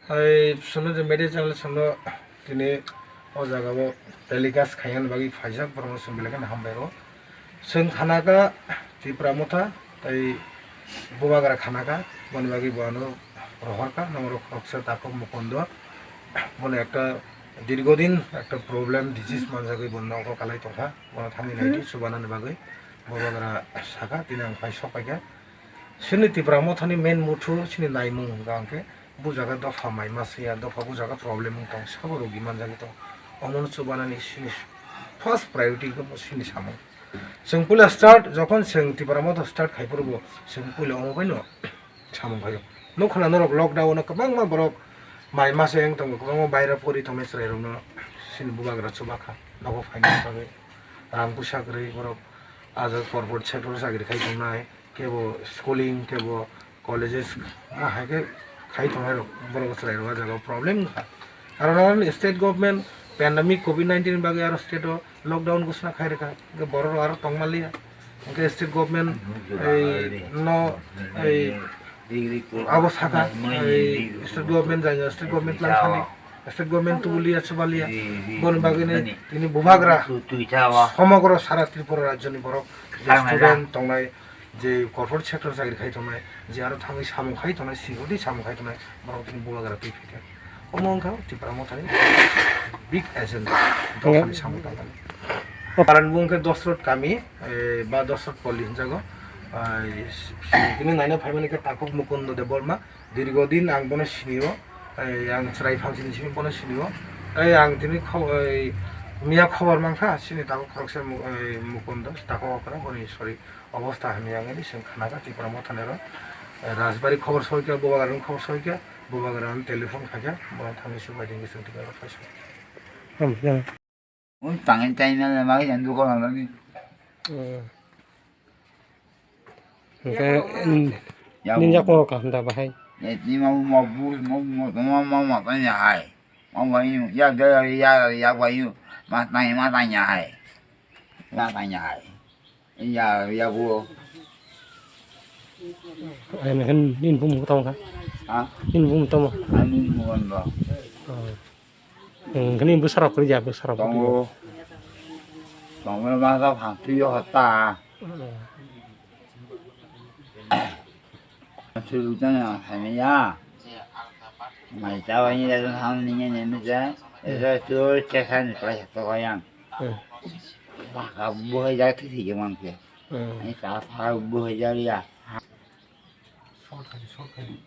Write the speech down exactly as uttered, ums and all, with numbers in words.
Hai, sono je media channel sono tini o jaga o telecast khaina bagwi phaijak borokno chwng belai kheno hambai rw. Chwng khanaka Tipra Motha tei Bubagra khanaka, boni bagwi bo ano rohorka, norok khoroksa Takhuk Mukundo. Bono ekta dirgodin ekta problem disease manjagwi bo nogo kalai tongkha, bono thangwi naidi chubanani bagwi Bubagra saka, tini ang phai sok paikha. Chini Tipra Mothani main motto chini naimung hwnkha hwnkhe, bo jaga dopha mai masiya, dopha bo jaga problem wng tong, sabo rogi manjagwi tong. Omono chubanani chini first priority khe bo chini samung. Chwng puila start, jokhon chwng Tipra Motha start khai phuru bo chwng puila omo baino samung khaio. Nukha na norok lockdown o kwbangma borok mai masa wng tongo, kwbangma baira pori tongnai chwrairokno chini Bubagra chubakha, nogo phaina bagwi rang puisa kwrwi borok. Ah jaga corporate sector o chakri khai tongnai, kebo schooling, kebo colleges, ah, hai khe khai tongnai rok, borok chwrai rok ah jaga o problem wngkha. Aro nang state government pandemic covid nineteen ni bagwi aro state o lockdown ghosna khai rwkha, hwnkhe borok rok aro tongma liya. Hwnkhe state government ei no ei abo saka, ei state government jai state government lang thani, state government tubuliya chubalia, boni bagwi ni tini Bubagra somogro sara Tripura rajyo ni borok je student tongnai, je corporate sector chakri khai tongnai, je aro thangwi samung khai tongnai, security samung khai tongnai, borok tini Bubagra twi phaikha. Omo wngkha Tipra Mothani big agenda, dophani samung tangmani. Karan bo wngkha Dosrot kami, eh, ba Dosrot poli hinjago. Ah, tini naina phaimani khe Takhuk Mukundo Debbarma, dirgodin ang bono sinio, eh, ang chwrai phangsini simi bono sinio. Tei ang tini kho-, eh, miya khobor mankha, chini Takhuk khoroksa Mu-, eh, Mukundo, Takhuk okra, boni sorry. Obostha hamya wngwi chwng khanaka Tipra Mothani oro, eh, Rajbari khobor soikha, Bubagrani khobor soikha, Bubagrani telephone khaikha, bono thangwi swk bai dingwi chwng Tipra Motha soikha. Hmm, ya. Un tangin taina le magi jan duko na ni. Hmm. Hingke, hmm, ya, ninja ko ka handa bahai. Ya, ni mau mau bu, mau mau mau mau mau tanya hai. Mau mau ya ya ya ya mau ma tanya ma tanya hai. Ma tanya hai. Ya, ya, bu. Ayam kan nin bum tong kan? Ha? Nin bum tong. Ani bum tong. Oh. Hmm, kani bu sarap kali ya, bu sarap kali. Tongo. Tongo ma sa phan tu yo ta. Hmm. Sulutan yang sana ya. Mai tawa ni dah tu ham ni ni ni je. Itu tu cesan ni kelas satu yang. Hmm. Baka buhai jati si jemang ke. Hmm. Ini kata buhai jari ya. Short kali, short kali.